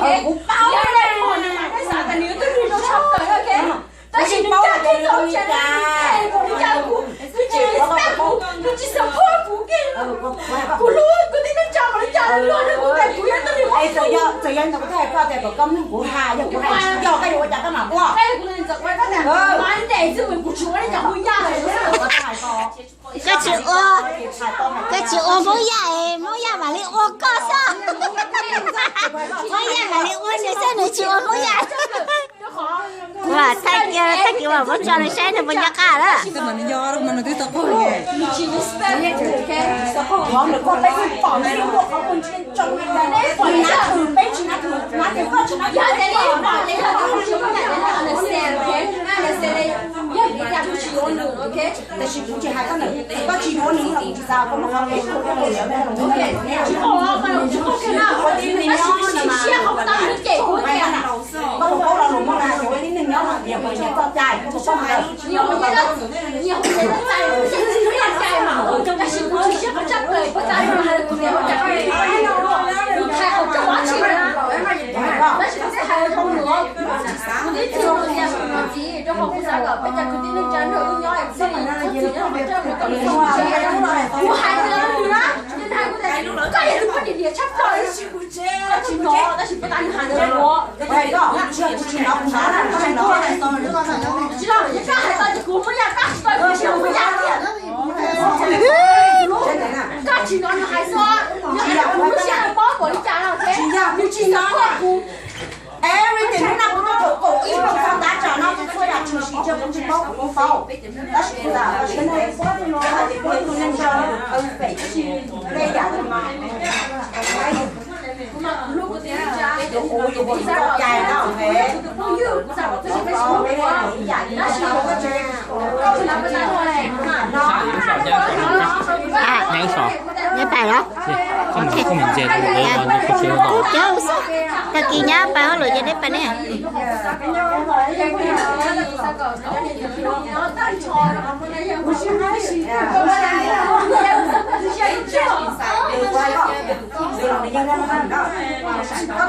Kuv paub, nws xav tias nws twb rig zoo tshaj plaws, tab sis nws kawg tsis tau tseem li cas, kuv li cas kuv, nws tsis respect kuv, nws tsis support kuv kiag. Kuv hlub kuv tib neej tsa npaum li cas los luag nrog kuv tias kuv yog tug ris hauv. Txawm yog ntawd kuv twb hais koj tias kom koj mloog kuv hais, yog kuv hais tsis yog koj yuav ua cas koj mam quaj. Koj tsis ua, koj tsis ua Hmoob Yaj es Hmoob Yaj mam li ua koj xwb. Hmoob Yaj mam li ua nws xwb, nws tsis ua Hmoob Yaj. Kuv thaij kiag tag kis uas muab tso nws saib nws puas nco qab lawm. Tab sis kuv tsis hais koj ntawm koj tsis yuav nws los kuv tsis xav koj muab qhov kev tuaj rau nws. Koj tus khaub los lus muaj na, cov ua tib neeg nyob mas tias puas nyiam txoj cai, koj tus khaub hais. Kuv hais tias nws na, nws hais kuv tias koj yog tus poj niam diam tshaj plaws, koj tsis hnov, tab sis puag ta nws hais ntawd ua. Tsis los, koj hais tau tias kuv Hmoob Yaj, koj tsis tau tias kuv Hmoob Yaj tiag. Koj tsis hnov nws hais xwb, nws hais kuv lub siab nws paub npaum li cas no, nws tsis hnov kuv. Everything hnub no kuv tuaj thaum kaum ib moos txog tav tsam no, txhua yam tshwm sim, kuv tsis paub, kuv paub. Tab sis kuv xav qhov tseeb, kuv tus neeg ntshaw perfect, tej yam no. Nyob pais los? Tag kis nyob pais hauj lwm ces neb pais ne.